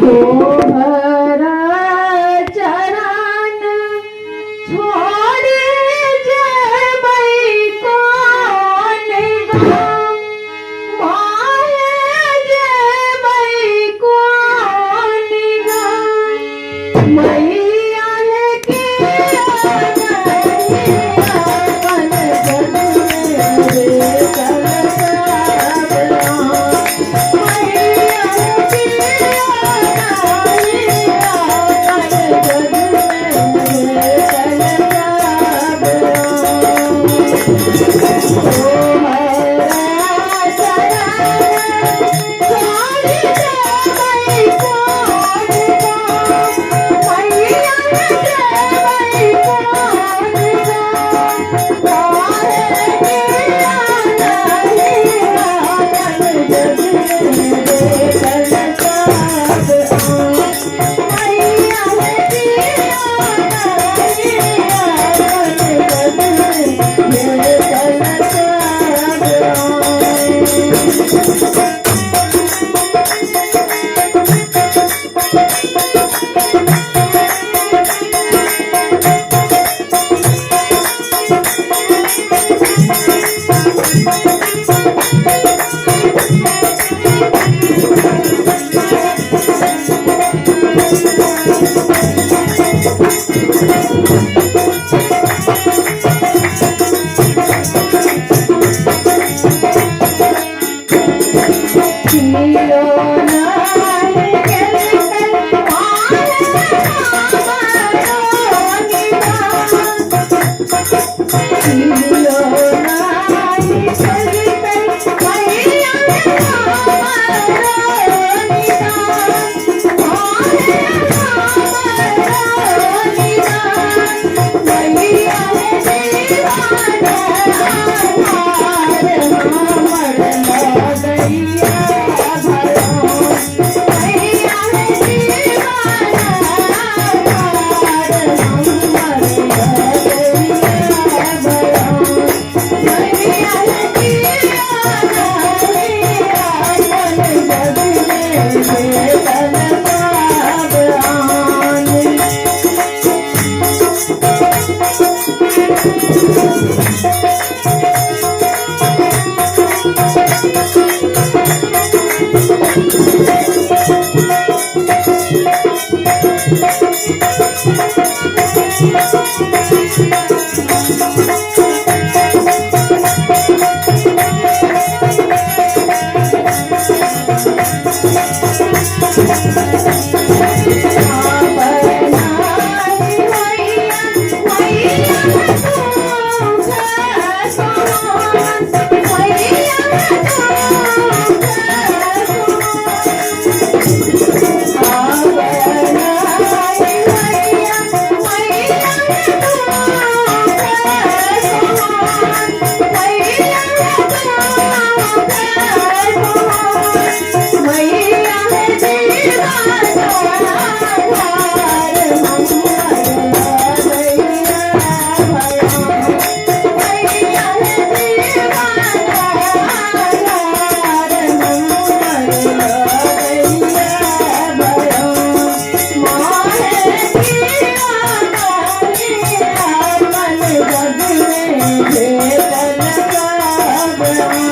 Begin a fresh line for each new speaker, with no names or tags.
तोहर चरण छोड़ि जेबै कोन गाम, माहे जेबै कोन गाम। मैया हे किया नहीं अपन जग में बेकल सब आन। मैया हे किया नहीं अपन जग में बेकल सब आन। तोहर चरण छोड़ि जेबै कोन गाम, मैया हे जेबै कोन गाम। काहे किया नहीं अपन जग में बेकल सब आन। मैया हे किया नहीं अपन जग में बेकल सब आन। कियो नाही केलकै माहे हमरो निदान। कियो नाही केलकै मैया हे हमरो निदान। माहे हमरो निदान। मैया हे जीवन आधार हमर लगैया भरोस। मैया हे जीवन आधार हमर लगैया भरोस। मैया हे किया नहीं अपन जग में बेकल सब आन। आपन नाही मैया मैया दुख समान। मैया दुख समान। आपन नाही मैया मैया दुख समान। मैया दुख समान। मैया हे जीवन आधार हमर लगैया भरोस। मैया हे जीवन आधार हमर लगैया भरोस। माहे किया नहीं अपन जग में बेकल सब आन।